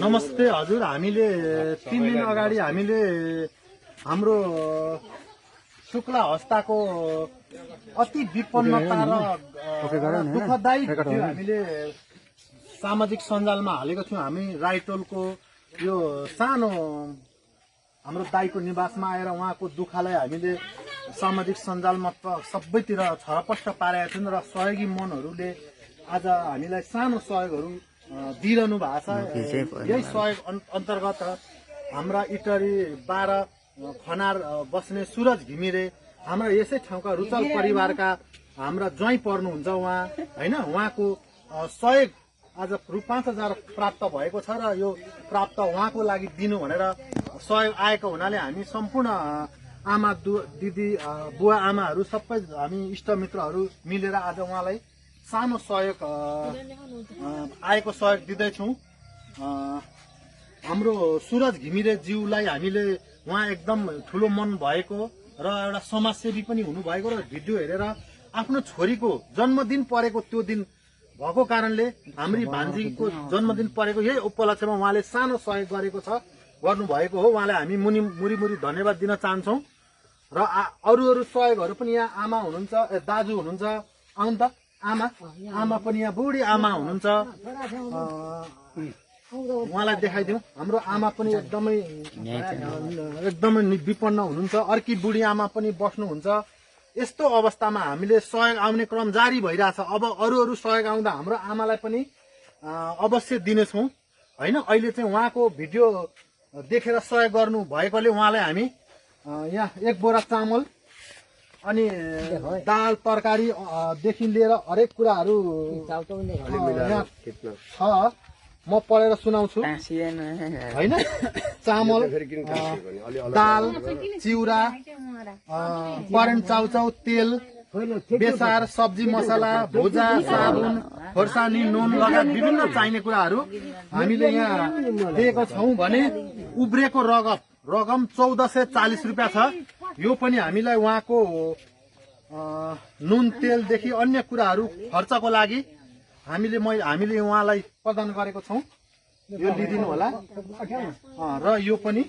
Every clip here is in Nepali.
नमस्ते हजुर, हामीले 3 दिन अगाडि हामीले हाम्रो शुक्ला हस्ताको अति विपन्नता र दुःखदायी भिडियो हामीले सामाजिक सञ्जालमा हालेको थियौँ। हामी राईटोलको यो सानो हाम्रो दाईको निवासमा आएर उहाँको दुःखलाई हामीले सामाजिक सञ्जालमा सबैतिर छरपष्ट पारेका छौँ र सहयोगी मनहरूले आज हामीलाई सानो सहयोगहरू दिइरहनु भएको छ। यही सहयोग अन्तर्गत हाम्रा इटरी 12 खनार बस्ने सुरज घिमिरे हाम्रा यसै ठाउँका रुचल परिवारका हाम्रा ज्वाइँ पर्नुहुन्छ उहाँ हैन। उहाँको सहयोग आज रु 5,000 प्राप्त भएको छ र यो प्राप्त उहाँको लागि दिनु भनेर सहयोग आएको हुनाले हामी सम्पूर्ण आमा दिदी बुवा आमाहरू सबै हामी इष्टमित्रहरू मिलेर आज उहाँलाई सानो सहयोग आएको सहयोग दिँदैछौँ। हाम्रो सुरज घिमिरे ज्यूलाई हामीले उहाँ एकदम ठुलो मन भएको र एउटा समाजसेवी पनि हुनुभएको र भिडियो हेरेर आफ्नो छोरीको जन्मदिन परेको त्यो दिन भएको कारणले हाम्री भान्जीको जन्मदिन परेको यही उपलक्ष्यमा उहाँले सानो सहयोग गरेको छ, गर्नुभएको हो। उहाँलाई हामी मुरी मुरी धन्यवाद दिन चाहन्छौँ। र अरू सहयोगहरू पनि यहाँ आमा हुनुहुन्छ, दाजु हुनुहुन्छ, आउनु त आमा पनि यहाँ बुढी आमा हुनुहुन्छ, उहाँलाई देखाइदिउँ। हाम्रो आमा पनि एकदमै विपन्न हुनुहुन्छ, अर्की बुढी आमा पनि बस्नुहुन्छ। यस्तो अवस्थामा हामीले सहयोग आउने क्रम जारी भइरहेछ। अब अरू सहयोग आउँदा हाम्रो आमालाई पनि अवश्य दिनेछौँ होइन। अहिले चाहिँ उहाँको भिडियो देखेर सहयोग गर्नु भएकोले उहाँलाई हामी यहाँ 1 बोरा चामल अनि दाल तरकारी देखि लिएर हरेक कुराहरू यहाँ छ, म पढेर सुनाउँछु होइन। चामल, दाल, चिउरा, करेन्ट चाउचाउ, तेल, बेसार, सब्जी मसला, भुजा, साबुन, खोर्सानी, नुन लगायत विभिन्न चाहिने कुराहरू हामीले यहाँ दिएका छौँ भने उब्रेको रकम 1440 रुपियाँ छ। यो पनि हामीलाई उहाँको नुन तेलदेखि अन्य कुराहरू खर्चको लागि हामीले उहाँलाई प्रदान गरेको छौँ। यो लिदिनु होला र यो पनि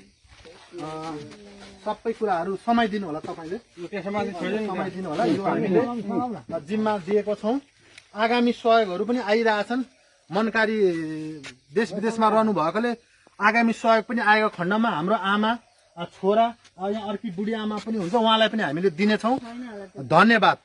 सबै कुराहरू समाइदिनु होला, तपाईँले समाइदिनु होला। यो हामीले जिम्मा दिएको छौँ। आगामी सहयोगहरू पनि आइरहेछन्। मनकारी देश विदेशमा रहनु भएकोले आगामी सहयोग पनि आएको खण्डमा हाम्रो आमा छोरा यहाँ अर्की बुढी आमा पनि हुन्छ, उहाँलाई पनि हामीले दिनेछौँ। धन्यवाद।